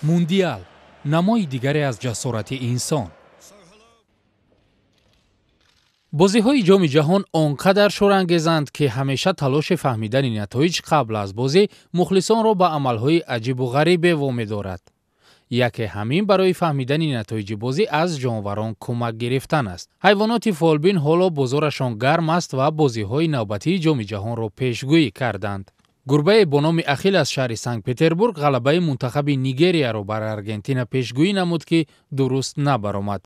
Мундиал намои дигаре аз ҷасорати инсон. Бозиҳои Ҷоми Ҷаҳон он қадар шӯрангезанд, ки ҳамеша талоши фаҳмидани натоиҷ қабл аз бозӣ мухлисонро ба амалҳои аҷибу ғарибе вомедорад. Яке ҳамин барои фаҳмидани натоиҷи бозӣ аз ҷонварон кӯмак гирифтан аст. Ҳайвоноти фолбин ҳоло бозорашон гарм аст ва бозиҳои навбатии Ҷоми Ҷаҳонро пешгӯӣ карданд. Гурбае бо номи Ахил аз шаҳри Санкт-Петербург ғалабаи мунтахаби Нигерияро бар Аргентина пешгӯӣ намуд, ки дуруст набаромад.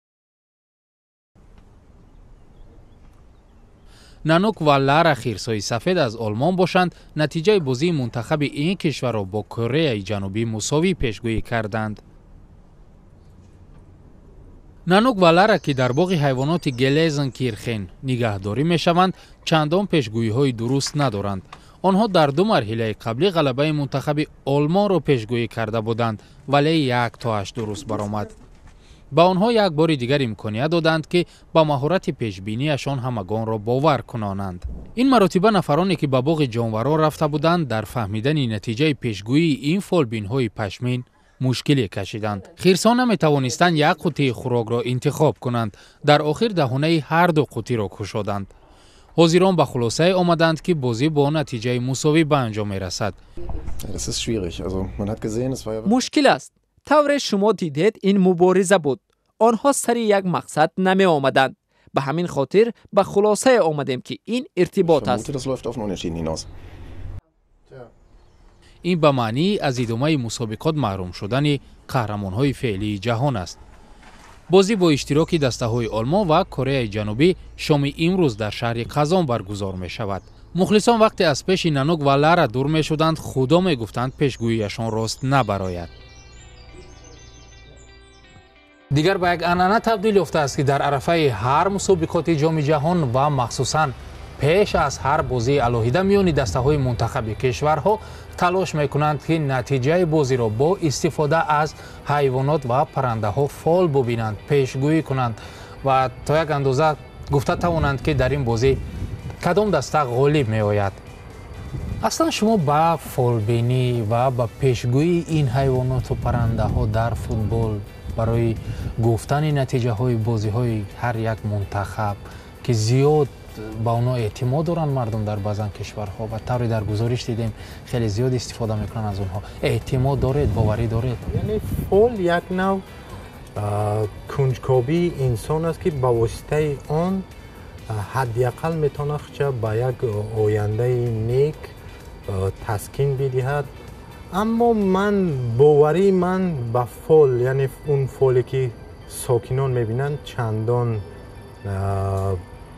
Нанук ва Лара хирсҳои сафед аз Олмон бошанд, натиҷаи бозии мунтахаби ин кишварро бо Кореяи Ҷанубӣ мусовӣ пешгӯӣ карданд. Нанук ва Лара, ки дар боғи ҳайвоноти Гелезенкирхен нигаҳдорӣ мешаванд, чандон пешгӯиҳои дуруст надоранд. Онҳо дар ду марҳилаи қаблӣ ғалабаи мунтахаби Олмонро пешгӯӣ карда буданд, вале як тоаш дуруст баромад. Ба онҳо як бори дигар имконият доданд, ки ба маҳорати пешбинияшон ҳамагонро бовар кунонанд. Ин маротиба нафароне, ки ба боғи ҷонварон рафта буданд, дар фаҳмидани натиҷаи пешгӯии ин фолбинҳои пашмин мушкиле кашиданд. Хирсон наметавонистанд як қуттии хӯрокро интихоб кунанд. Дар охир даҳонаи ҳар ду қуттиро кушоданд. Ҳозирон ба хулосае омаданд, ки бозӣ бо натиҷаи мусовӣ ба анҷом мерасад. Мушкил аст. Тавре шумо дидед, ин мубориза буд. Онҳо сари як мақсад намеомаданд. Ба ҳамин хотир ба хулосае омадем, ки ин иртибот аст. Ин ба маънии аз идомаи мусобиқот маҳрум шудани қаҳрамонҳои феълии ҷаҳон аст. Бозӣ бо иштироки дастаҳои Олмон ва Кореяи Ҷанубӣ шоми имрӯз дар шаҳри Қазон баргузор мешавад. Мухлисон вақте аз пеши Нанук ва Лара дур мешуданд, худо мегуфтанд, пешгӯияшон рост набарояд. Дигар ба як анъана табдил ёфтааст, ки дар арафаи ҳар мусобиқоти Ҷоми Ҷаҳон ва махсусан пеш аз ҳар бозии алоҳида миёни дастаҳои мунтахаби кишварҳо талош мекунанд, ки натиҷаи бозиро бо истифода аз ҳайвонот ва паррандаҳо фол бубинанд, пешгӯӣ кунанд ва то як андоза гуфта тавонанд, ки дар ин бозӣ кадом даста ғолиб меояд. Аслан шумо ба фолбинӣ ва ба пешгӯии ин ҳайвоноту паррандаҳо дар футбол барои гуфтани натиҷаҳои бозиҳои ҳар як мунтахаб, ки зиёд ба онҳо эътимод доранд мардум дар баъзан кишварҳо ва тавре дар гузориш дидем, хеле зиёд истифода мекунанд аз онҳо, эътимод доред, боварӣ доред? Яъне фол як нав кунҷкобии инсон аст, ки ба воситаи он ҳадди ақал метавонад худша ба як ояндаи нек таскин бидиҳад. Аммо ман боварии ман ба фол, яъне он фоле, ки сокинон мебинанд, чандон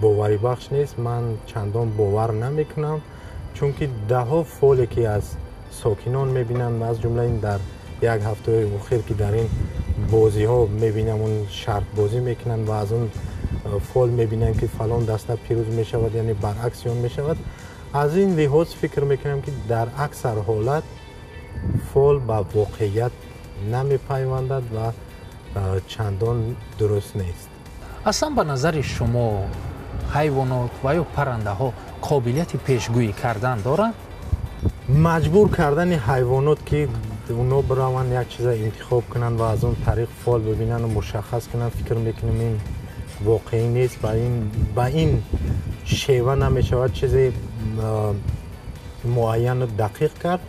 боварибахш нест. Ман чандон бовар намекунам, чунки даҳҳо фоле, ки аз сокинон мебинанд, аз ҷумла ин дар як ҳафтаи охир, ки дар ин бозиҳо мебинам, он шартбозӣ мекунанд ва аз он фол мебинанд, ки фалон даста пирӯз мешавад, яъне баръакси он мешавад. Аз ин лиҳоз фикр мекунам, ки дар аксар ҳолат фол ба воқеият намепайвандад ва чандон дуруст нест. Аслан ба назари шумо ҳайвонот ва ё паррандаҳо қобилияти пешгӯӣ кардан доранд? Маҷбур кардани ҳайвонот, ки онҳо бираванд як чиза интихоб кунанд ва аз он тариқ фол бибинанду мушаххас кунанд, фикр мекунем, ин воқеӣ нест. Ба ин шева намешавад чизе муайяну дақиқ кард.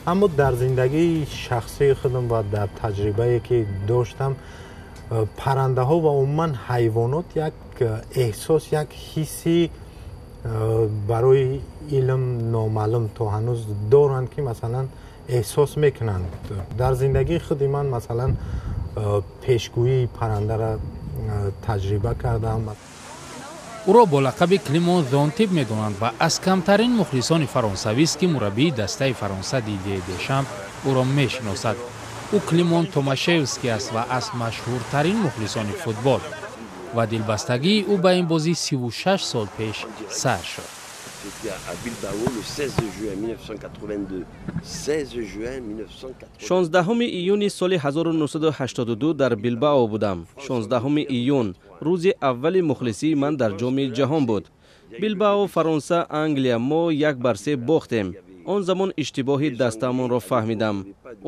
Аммо дар зиндагии шахсии худам ва дар таҷрибае, ки доштам, паррандаҳо ва умуман ҳайвонот як эҳсос, як ҳисси барои илм номаълум то ҳанӯз доранд, ки масалан эҳсос мекунанд. Дар зиндагии худи ман масалан пешгӯии паррандаро таҷриба кардам. Ӯро бо лақаби Климон Зонтиб медонанд ва аз камтарин мухлисони фаронсавист, ки мураббии дастаи Фаронса Дидье Дешамп ӯро мешиносад. Ӯ Климон Томашевский аст ва аз машҳуртарин мухлисони футбол ва дилбастагии ӯ ба ин бозӣ 36 сол пеш сар шуд. 16 июни соли 1982 дар Билбао будам. 16 июн рӯзи аввали мухлисии ман дар Ҷоми Ҷаҳон буд. Билбао, Фаронса, Англия. Мо 1-3 бохтем. Он замон иштибоҳи дастаамонро фаҳмидам.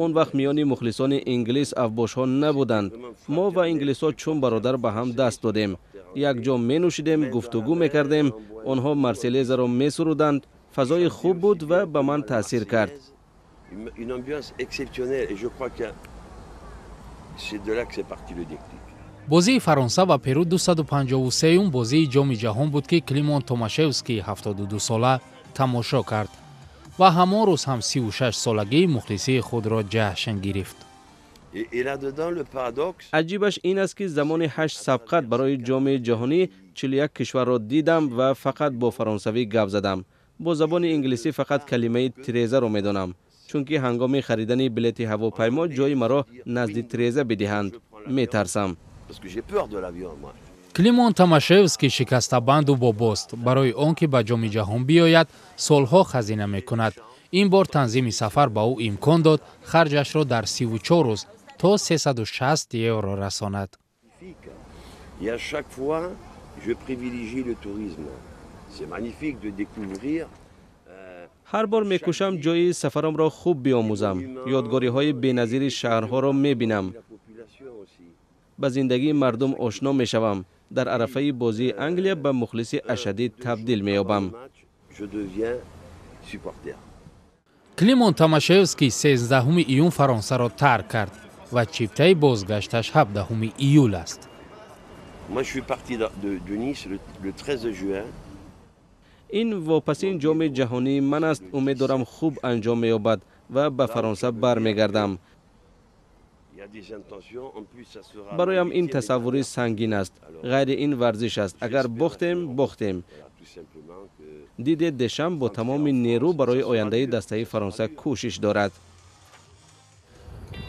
Он вақт миёни мухлисони инглис авбошҳо набуданд. Мо ва инглисҳо чун бародар ба ҳам даст додем, якҷо менӯшидем, гуфтугӯ мекардем. Онҳо Марселезаро месуруданд. Фазои хуб буд ва ба ман таъсир кард. Une ambiance exceptionnelle et je crois que c'est de là que c'est parti le déclic. Бозии Фаронса ва Перу 253-юм бозии Ҷоми ҷаҳон буд, ки Климон Томашевский 72-сола тамошо кард ва ҳамон рӯз ҳам 36-солагии мухлисии худро ҷашн гирифт. Et là-dedans, le paradoxe, Аҷибаш ин аст, ки замони ҳашт сабқат барои Ҷоми ҷаҳонӣ 41 кишварро дидам ва фақат бо фаронсавӣ гап задам. Бо забони инглисӣ фақат калимаи тирезаро медонам, чунки ҳангоми харидани билети ҳавопаймо ҷои маро назди тиреза бидиҳанд, метарсам. Parce que j'ai peur de l'avion, moi. Климон Томашевский шикастабанду бобост. Барои он ки ба Ҷоми ҷаҳон биёяд, солҳо хазина мекунад. Ин бор танзими сафар ба ӯ имкон дод харҷашро дар 34 рӯз то 360 евро расонад. Et à chaque fois, je privilégie le tourisme. C'est magnifique de découvrir. Ҳар бор мекӯшам ҷои сафарамро хуб биомӯзам, ёдгориҳои беназири шаҳрҳоро мебинам, La population aussi. ба зиндагии мардум ошно мешавам. Дар арафаи бозии Англия ба мухлиси ашаддӣ табдил меёбам. Match, je deviens supporter. Климон Томашевский 13 июн Фаронсаро тарк кард ва чиптаи бозгашташ 17 июл аст. Moi, je suis parti de Nice le 13 juin. Ин вопасин Ҷоми ҷаҳонии ман аст. Умед дорам, хуб анҷом меёбад ва ба Фаронса бармегардам. Il y a des intentions. En plus, ça sera. Бароям ин тасаввурӣ сангин аст. Ғайри ин варзиш аст. Агар бохтем, бохтем. Voilà, tout simplement que Дидье Дешам бо тамоми нерӯ барои ояндаи дастаи Фаронса кӯшиш дорад.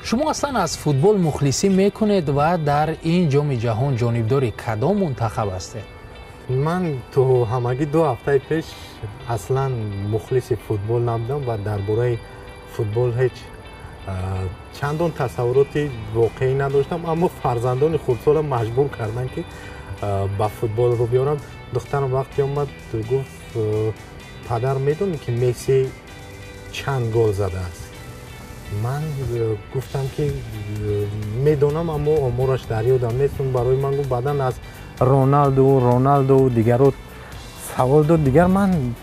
Шумо аслан аз футбол мухлисӣ мекунед ва дар ин Ҷоми ҷаҳон ҷонибдори кадом мунтахаб ҳастед? Ман то ҳамагӣ 2 ҳафтаи пеш аслан мухлиси футбол набудам ва дар бораи футбол ҳеҷ чандон тасаввуроти воқеӣ надоштам, аммо фарзандони хурдсолам маҷбур карданд, ки ба футбол рӯ биёрам. Духтарам вақте омад, гуфт: «Падар, медонӣ, ки Месси чанд гол задааст?» Ман гуфтам, ки медонам, аммо омораш дар ёдам нест. Барои ман гуфт, баъдан аз Роналду дигарро савол дод. Дигар ман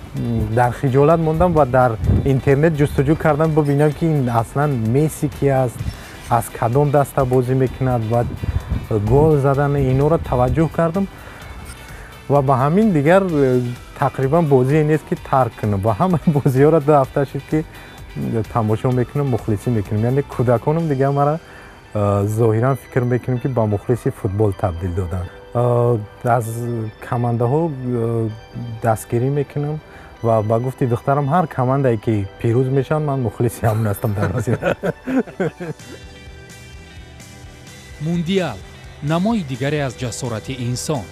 дар хиҷолат мондам ва дар интернет ҷустуҷӯ кардам, бибинам, ки ин аслан Месси ки аст, аз кадом даста бозӣ мекунад ва гол задан, инҳоро таваҷҷӯҳ кардам ва ба ҳамин дигар тақрибан бозие нест, ки тарк кунам ва ҳамаи бозиҳоро 2 ҳафта шуд, ки тамошо мекунам, мухлисӣ мекунам. Яъне кӯдаконам дигар мара зоҳиран фикр мекунем, ки ба мухлиси футбол табдил доданд. Аз командаҳо дастгирӣ мекунам ва ба гуфти духтарам, ҳар командае ки пирӯз мешаванд, ман мухлиси ҳамон ҳастам дар ҳозир. Мундиал намои дигаре аз ҷасорати инсон.